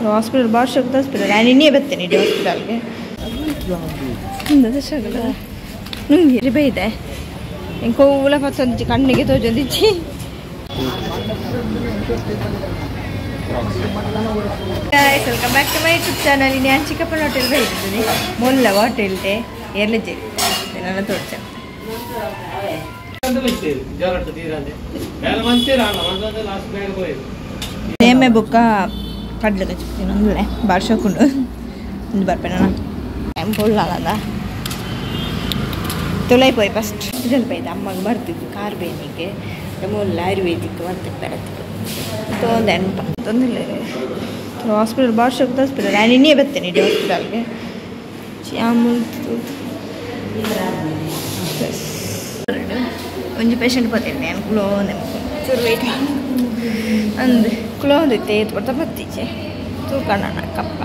Hospital ಭಾಳ ಶಕ್ತ hospital ನಾನು ಇನ್ನೇ ಬರ್ತೇನೆ ಇಡೀ ಹಾಸ್ಪಿಟಲ್ಗೆ. ನುಂಗಿ ಬೈದೆ ಕೋಲ ಪತ್ತೊಂದು ಕಣ್ಣಿಗೆ ತೋಜೊಂದಿಚ್ಚಿ. Welcome back to my YouTube channel. ನಾನು ಚಿಕ್ಕಪ್ಪನ ಹೋಟೆಲ್ ಬೈದಿದ್ದೀನಿ, ಮೊಲ್ಲ ಹೋಟೆಲ್ ಏರ್ಲಜ್ಜೆ ನನ್ನ ತೋರ್ಚ. ನೇಮೆ ಬೊಕ್ಕ ಕಡ್ಲೆ ಕಚ್ಚಿನ ಒಂದುಲೆ ಬಾರ್ಸೋಕೊಂಡು ಒಂದು ಬರ್ಪೇನ ಟೈಮ್ ಪೊಳ್ಳಾಲದ ತುಲೈ ಪೋಯ್ ಫಸ್ಟ್ ಹಾಸ್ಪಿಟಲ್ ಬೈದ ಅಮ್ಮಗೆ ಬರ್ತಿದ್ದು ಕಾರ್ ಬೇನಿಗೆ ಮೊಲ್ಲ ಆಯುರ್ವೇದಿಕ್ ಬರ್ತದೆ ಬರತ್ತಿದ್ದು ತೊಂದೆ ಅನ್ಪ ತೊಂದಿಲ್ಲ. ಹಾಸ್ಪಿಟಲ್ ಭಾಳ ಶಕ್ತ ಹಾಸ್ಪಿಟಲ್ ನಾನು ಇನ್ನೇ ಬರ್ತೇನೆ ಇಡೀ ಹಾಸ್ಪಿಟಲ್ಗೆ. ಒಂಜಿ ಪೇಷಂಟ್ ಬರ್ತೇನೆ ನಾನು ಕುಲೋಂದೆ ಚೂರು ವೇಟ್ ಅಂದು ಕುಲೋಂದಿತ್ತೆ ಏತ್ ಬರ್ತಾ ಬತ್ತೀಚೆ ತೂಕಣ್ಣ ಕಪ್ಪ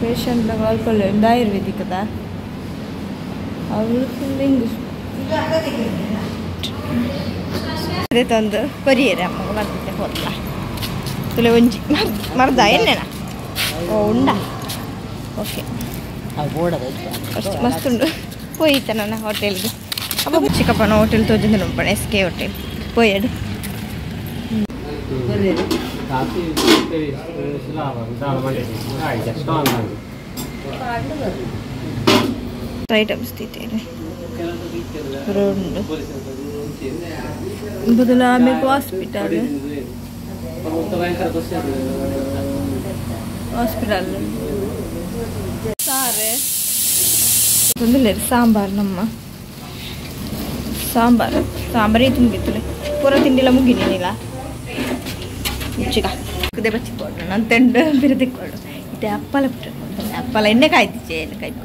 ಪೇಷಂಟ್ ಅಲ್ಪ ಒಂದು ಆಯುರ್ವೇದಿಕ್ ಅದ ಅವಳು ಫುಲ್ ಇಂಗ್ಲೀಷ್ ಅದೇ ತಂದು ಕೊರಿಯರ್ ಅಮ್ಮ ಬರ್ತಿದ್ದೆ ಹೋದ್ಲ ತುಲೆ ಒಂಜಿ ಮರ್ದ ಎಣ್ಣೆನ ಓ ಉಂಡ ಓಕೆ ಅಷ್ಟು ಮಸ್ತ್ ಉಂಡು ಪೋಯಿತ ನನ್ನ ಹೋಟೆಲ್ಗೆ. ಅಪ್ಪ ಚಿಕ್ಕಪ್ಪನ ಹೋಟೆಲ್ ತೋಜಿಂದ ನಂಬಣ ಎಸ್ ಕೆ ಹೋಟೆಲ್ ಪೋಯಡು. ಐಟಮ್ಸ್ ತಿಂತೇನೆ ಬದಲಾಬೇಕು ಹಾಸ್ಪಿಟಲ್ ಹಾಸ್ಪಿಟಲ್ ಸಾರು ತೊಂದಿಲ್ಲ ಸಾಂಬಾರು ನಮ್ಮ ಸಾಂಬಾರು ಸಾಂಬಾರೇ ತುಂಬಿತ್ತು ಪೂರ ತಿಂಡಿಲ್ಲ ಮುಗಿನಿಲ್ಲ ಚಿಕ್ಕ ಕುದೆ ಬಚ್ಚಿಕೊಂಡು ನಾನು ತೆಂಡು ಬಿರದಿಕ್ಕೊಂಡು ಇತ್ತೆ ಅಪ್ಪಲ ಬಿಟ್ಟು ಅಪ್ಪಲ ಎಣ್ಣೆ ಕಾಯ್ತಿಚ್ಚೆ ಎಣ್ಣೆ ಕಾಯ್ತು.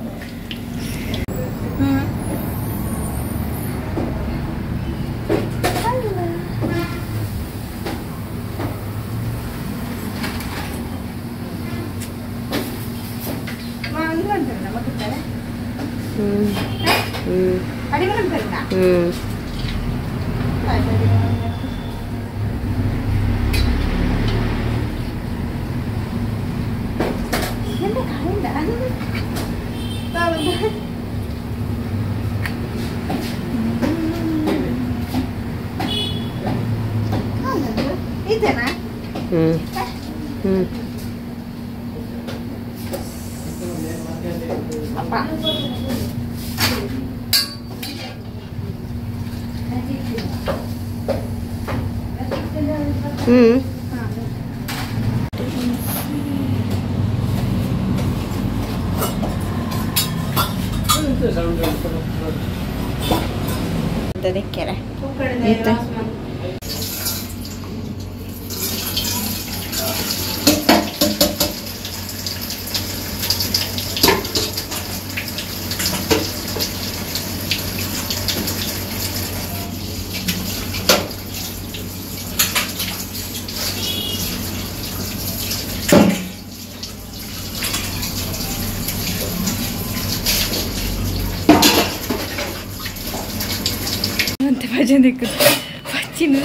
ಪಚ್ಚಿನ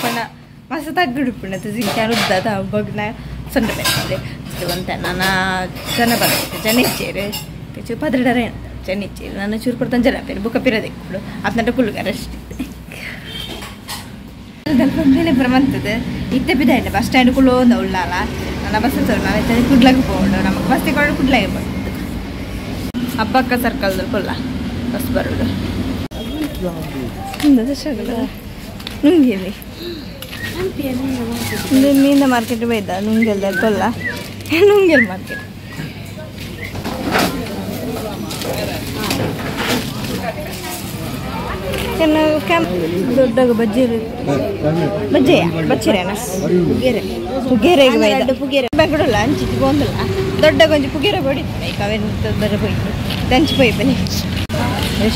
ಪಣ ಮಸ್ತ್ ತಗ್ಗುಡುಪುಂಡು ಜಿಂಕ್ಯಾನ ಉದ್ದದ ಬಗ್ನ ಸೊಂಡ ಬೇಕಂದ್ರೆ ಅಂತ ನನ್ನ ಜನ ಬರುತ್ತೆ ಜನ ಇಚ್ಚೇರು ಚೂರು ಪದ್ರಡರ ಜನ ಇಚ್ಚೇರು ನಾನು ಚೂರು ಕೊಡ್ತಾನೆ ಜನ ಬೇರೆ ಬುಕ್ಕ ಪಿರದೆಕ್ಕುಡು ಅತ್ನಟ ಕುಲ್ಲುಗಾರ ಅಷ್ಟೇ ಮೇಲೆ ಬರಮಂತದೆ ಇತ್ತೆ ಬಿದ್ದಾಯಿಲ್ಲ ಬಸ್ ಸ್ಟ್ಯಾಂಡ್ ಕುಳ್ಳು ಒಂದು ಉಳ್ಳಾಲ ನನ್ನ ಬಸ್ ನಾನು ಇತ್ತೆ ಕುಡ್ಲಾಗ ಪೋಡು ನಮಗೆ ಬಸ್ ತಗೊಂಡು ಕುಡ್ಲಾಗೆ ಬರ್ತದೆ ಅಪ್ಪಕ್ಕ ಸರ್ಕಲ್ದಲ್ಲಿ ಕುಲ್ಲ ಬಸ್ ಬರೋದು ನುಂಗಿಯಲ್ಲಿ ಮೀನ ಮಾರ್ಕೆಟ್ ಬೈದ ನುಂಗೆಲ್ ಕೊಲ್ಲ ನುಂಗೆಲ್ ಮಾರ್ಕೆಟ್ ದೊಡ್ಡ ಬಜ್ಜಿ ಬಜ್ಜೆಯ ಬಚ್ಚಿರೇನ ಪುಗೇರೆಗೆ ಬೈದ ಪುಗೇರೆ ಬೆಂಗಳೂರಲ್ಲ ಅಂಚಿತ್ತು ಗೊಂದಲ್ಲ ದೊಡ್ಡ ಗೊಂಜಿ ಪುಗೇರೆ ಬಡಿತಾರೆ ಈಗ ಅವೇನು ಹೋಯ್ತು ದಂಚಿ ಪೋಯ್ ಬನ್ನಿ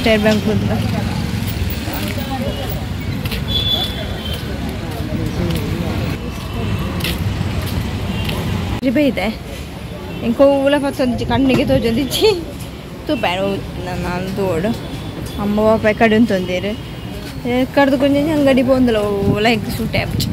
ಸ್ಟೇಟ್ ಬ್ಯಾಂಕ್ ಬಂದ ಬೈದೆ ಎಂಕೋಲ ಪತ್ತೊಂದು ಕಣ್ಣಿಗೆ ತೋಜೊಂದಿಚ್ಚಿ ತೂಪಾಯ ನಾನು ತೋಡು ಅಮ್ಮ ಬಾಪ ಕಡೆ ಉಂತೊಂದೇರು ಕಡ್ದು ಕೊಂಚ ಅಂಗಡಿ ಪೋಂದಲ ಲೈಕ್ ಸೂಟ್ ಆಪುಜಿ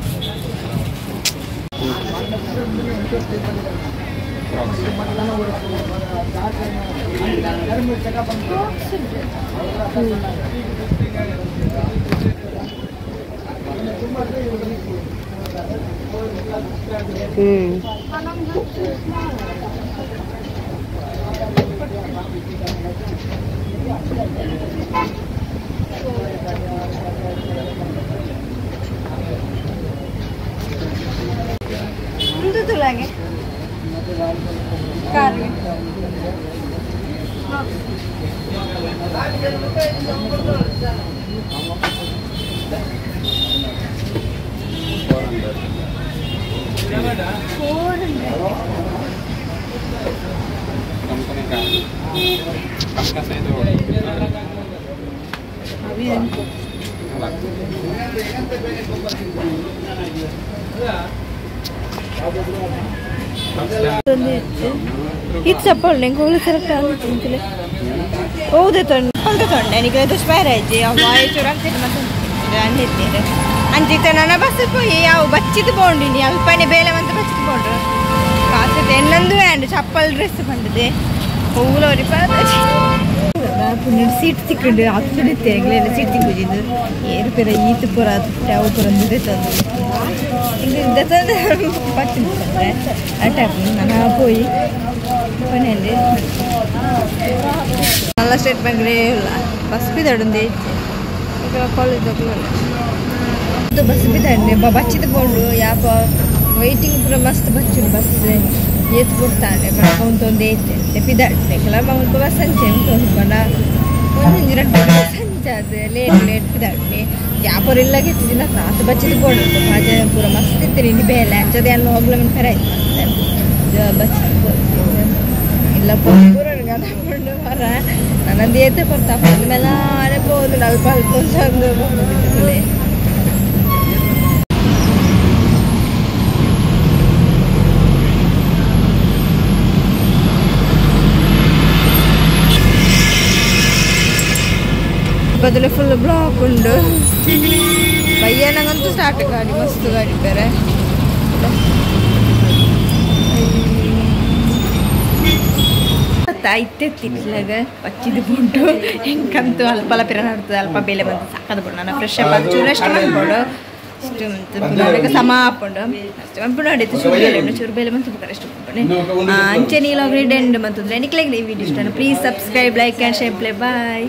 ತುಲಾಗೆ ಕಾರ್ಗೆ ಇದು ಚಪ್ಪಲ್ ನಿಂಗೆ ಹೋಗ್ಲಿ ಕರೆಕ್ಟ್ ಆಗುತ್ತೆ ಹೌದೇ ತೊಂಡೆ ತೊಂಡೆ ನನಗೆ ದುಷ್ಪಾಯ ವಾಯಚೂರು ಆಗ್ತದೆ ಮತ್ತೆ ಅಂದಿದ್ದೀರಿ ಅಂಚಿತ್ತ ನನ್ನ ಬಸ್ ಪೋಯಿ ಅವು ಬಚ್ಚಿದ್ದು ಪೋಂಡಿನಿ ಅಲ್ಪನೆ ಬೇಲೆ ಅಂತ ಬಚ್ಚಿದ್ದು ಪೋಂಡ್ರು ಕಾಸು ಎನ್ನಂದು ಆ್ಯಂಡ್ ಚಪ್ಪಲ್ ಡ್ರೆಸ್ ಬಂದಿದೆ ಹೂಲೋರಿ ಸೀಟ್ ತಿಕ್ಕೊಂಡು ಅದು ಸುಡಿತ್ತೆ ಎಂಗ್ಲೆಲ್ಲ ಸೀಟ್ ತಿಕ್ಕಿದ್ದು ಏರು ಪೇರ ಈತು ಪೂರ ಅವು ಪೂರ ತಂದು ಹಿಂಗೆ ತಂದು ಬಚ್ಚಿದ್ದು ಅಟ್ಯಾಪ್ ನಾನು ಪೋಯಿ ಪನೆಯಲ್ಲಿ നല്ല സ്റ്റേറ്റ് ബാങ്കിലേ ഉള്ള ബസ് ಬಿದ್ದಾಡುಂದೆ ಈಗ ಕಾಲೇಜ್ ಬಸ್ ಬಿದ್ದಾಡ್ನೆ ಬಚ್ಚಿದ ಪೋಂಡು ಯಾಪ ವೈಟಿಂಗ್ ಪೂರ ಮಸ್ತ್ ಬಚ್ಚುಡು ಬಸ್ ಏತ್ ಕೊಡ್ತಾನೆ ಉಂತೊಂದು ಐತೆ ಪಿದಾಡ್ನೆ ಕೆಲ ಮುಲ್ಪ ಬಸ್ ಅಂಚೆ ಉಂಟು ಪಂಡ ಒಂದೊಂಜಿ ರಡ್ಡ್ ಬಸ್ ಅಂಚಾದ ಲೇಟ್ ಲೇಟ್ ಪಿದಾಡ್ನೆ ಯಾಪರ್ ಇಲ್ಲ ಗೆತ್ತಿನ ಆತ ಬಚ್ಚಿದ ಪೋಂಡು ಪಾಜೆ ಪೂರ ಮಸ್ತ್ ಇತ್ತು ಇನ್ನು ಬೇಲೆ ಅಂಚದೆ ಅನ್ನ ಹೋಗ್ಲ ಫೆರ ಆಯ್ತು ಮಸ್ತ್ ಬಚ್ಚಿದ ಇಲ್ಲ ಪೂರ ಮರ ನನ್ನದು ಏತೆ ಬರ್ತಾ ಮೇಲೆ ಪೋದು ಅಲ್ಪ ಅಲ್ಪ ಒಂದು ಬದಲು ಫುಲ್ ಬ್ಲಾಕ್ ಉಂಡು ಬಯ್ಯನಂಗಂತೂ ಸ್ಟಾರ್ಟ್ ಗಾಡಿ ಮಸ್ತ್ ಗಾಡಿ ಬೇರೆ ಇತ್ತೆ ತಿನ್ಲಾಗ ಬಚ್ಚಿದ್ದು ಪುಂಟು ಹೆಂಗಂತೂ ಅಲ್ಪ ಪಿರ ನಡ್ತದೆ ಅಲ್ಪ ಬೇಲೆ ಬಂದು ಸಾಕದ ಬಿಡು ನಾನು ಫ್ರೆಶ್ ಅಪ್ ಆಗಿ ಚೂರು ಅಷ್ಟು ಮಾಡ್ಕೊಂಡು ಅಷ್ಟು ಸಮ ಹಾಕೊಂಡು ಅಷ್ಟು ಮಂಪುಂಡು ಅಡಿತು ಚೂರು ಬೇಲೆ ಉಂಟು ಚೂರು ಬೇಲೆ ಬಂತು ಅಷ್ಟು ಅಂಚೆ ನೀಲಾಗ್ರಿ ಡೆಂಡ್ ಮಂತಂದ್ರೆ ನಿಕ್ಲೆಗ್ ಈ ವಿಡಿಯೋ ಇಷ್ಟ please subscribe like and share play bye.